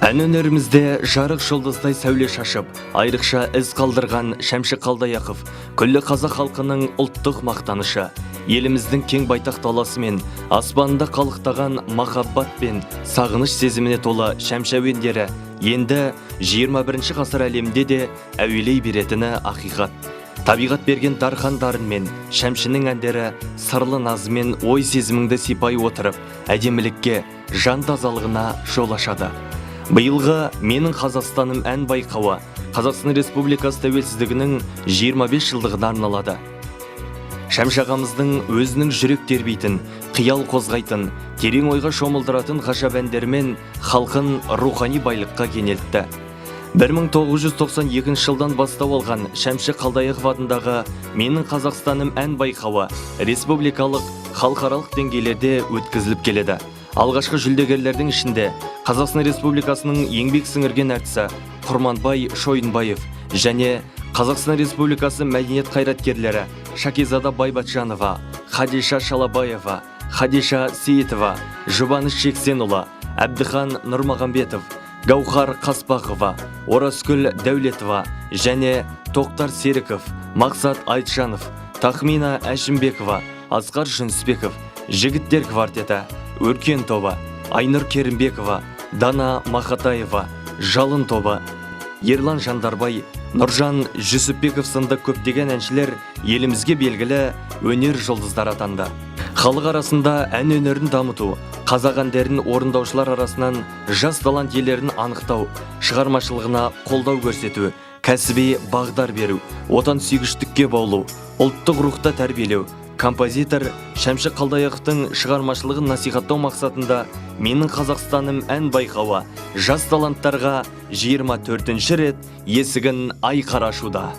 Ән өнерімізде жарық жұлдыздай сәуле шашып, айрықша із қалдырған Шәмші Қалдаяқов күллі қазақ халқының ұлттық мақтанышы. Еліміздің кең байтақ даласы мен аспанында қалықтаған махаббат пен сағыныш сезіміне толы Шәмші әуендері енді 21 ғасыр әлемінде де әуелей беретіні ақиқат. Табиғат берген дархан дарынмен Шәмшінің әндері сырлы назымен ой сезіміңді сипай отырып, әдемілікке, жан тазалығына жол ашады. Биылғы «Менің Қазақстаным» ән байқауы Қазақстан Республикасы тәуелсіздігінің 25 жылдығына арналады. Шәмші ағамыздың өзінің жүрек тербейтін, қиял қозғайтын, терең ойға шомылдыратын ғажап әндерімен халқын рухани байлыққа кенелтті. 1992 жылдан бастау алған Шәмші Қалдаяқов атындағы «Менің Қазақстаным» ән байқауы республикалық, халықаралық деңгейлерде өткізіліп келеді. Алғашқы жүлдегерлердің ішінде Қазақстан Республикасының еңбек сіңірген әртісі Құрманбай Шойынбаев және Қазақстан Республикасы мәдениет қайраткерлері Шакизада Байбатжанова, Хадиша Шалабаева, Хадиша Сейітова, Жұбаныш Жексенұлы, Әбдіхан Нұрмағамбетов, Гаухар Қаспақова, Оразгүл Дәулетова және Тоқтар Серіков, Мақсат Айтжанов, Тахмина Әшімбекова, Асқар Жүнісбеков, Жігіттер квартеті, Өркен тобы, Айнұр Керімбекова, Дана Мақатаева, Жалын тобы, Ерлан Жандарбай, Нұржан Жүсіпбеков сынды көптеген әншілер елімізге белгілі өнер жұлдыздары атанды. Халық арасында ән өнерін дамыту, қазақ әндерін орындаушылар арасынан жас талант иелерін анықтау, шығармашылығына қолдау көрсету, кәсіби бағдар беру, отансүйгіштікке баулу, ұлттық рухта тәрбиелеу, композитор Шәмші Қалдаяқовтың шығармашылығын насихаттау мақсатында «Менің Қазақстаным» ән байқауы жас таланттарға 24 рет есігін айқара ашуда.